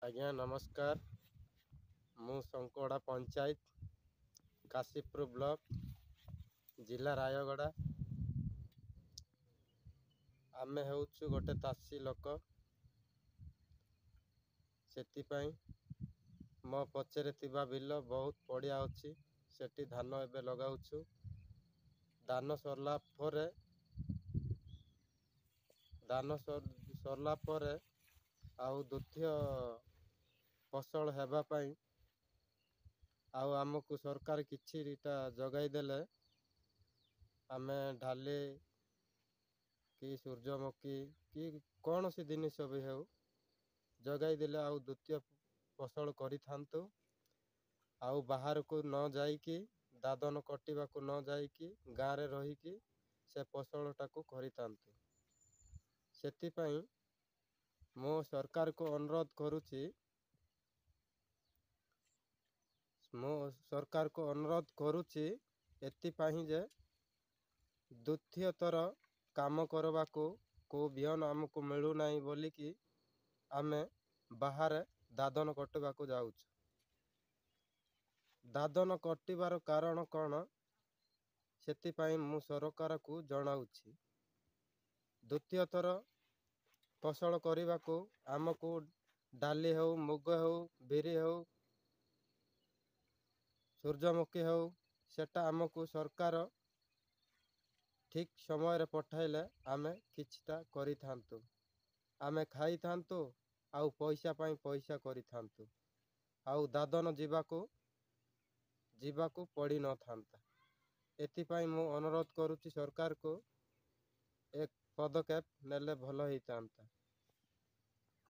ଆଜ୍ଞା ନମସ୍କାର। ମୁଁ ଶଙ୍କଡ଼ା ପଞ୍ଚାୟତ, କାଶୀପୁର ବ୍ଲକ, ଜିଲ୍ଲା ରାୟଗଡ଼ା। ଆମେ ହେଉଛୁ ଗୋଟେ ଚାଷୀ ଲୋକ। ସେଥିପାଇଁ ମୋ ପଛରେ ଥିବା ବିଲ ବହୁତ ପଡ଼ିଆ ଅଛି, ସେଠି ଧାନ ଏବେ ଲଗାଉଛୁ। ଧାନ ସରିଲା ପରେ, ଧାନ ସରିଲା ପରେ ଆଉ ଦ୍ୱିତୀୟ ଫସଲ ହେବା ପାଇଁ ଆଉ ଆମକୁ ସରକାର କିଛିଟା ଯୋଗାଇ ଦେଲେ ଆମେ ଡାଲି କି ସୂର୍ଯ୍ୟମୁଖୀ କି କୌଣସି ଜିନିଷ ବି ହେଉ ଯୋଗାଇ ଦେଲେ ଆଉ ଦ୍ୱିତୀୟ ଫସଲ କରିଥାନ୍ତୁ, ଆଉ ବାହାରକୁ ନ ଯାଇକି, ଦାଦନ ଖଟିବାକୁ ନ ଯାଇକି ଗାଁରେ ରହିକି ସେ ଫସଲଟାକୁ କରିଥାନ୍ତୁ। ସେଥିପାଇଁ ମୁଁ ସରକାରକୁ ଅନୁରୋଧ କରୁଛି, ମୁଁ ସରକାରକୁ ଅନୁରୋଧ କରୁଛି ଏଥିପାଇଁ ଯେ ଦ୍ୱିତୀୟ ଥର କାମ କରିବାକୁ କେଉଁ ବିହନ ଆମକୁ ମିଳୁନାହିଁ ବୋଲିକି ଆମେ ବାହାରେ ଦାଦନ ଖଟିବାକୁ ଯାଉଛୁ। ଦାଦନ ଖଟିବାର କାରଣ କ'ଣ, ସେଥିପାଇଁ ମୁଁ ସରକାରକୁ ଜଣାଉଛି। ଦ୍ୱିତୀୟ ଥର ଫସଲ କରିବାକୁ ଆମକୁ ଡାଲି ହେଉ, ମୁଗ ହେଉ, ବିରି ହେଉ, ସୂର୍ଯ୍ୟମୁଖୀ ହେଉ, ସେଟା ଆମକୁ ସରକାର ଠିକ୍ ସମୟରେ ପଠାଇଲେ ଆମେ କିଛିଟା କରିଥାନ୍ତୁ, ଆମେ ଖାଇଥାନ୍ତୁ ଆଉ ପଇସା ପାଇଁ ପଇସା କରିଥାନ୍ତୁ, ଆଉ ଦାଦନ ଯିବାକୁ ପଡ଼ିନଥାନ୍ତା। ଏଥିପାଇଁ ମୁଁ ଅନୁରୋଧ କରୁଛି ସରକାରକୁ, ଏକ ପଦକ୍ଷେପ ନେଲେ ଭଲ ହେଇଥାନ୍ତା।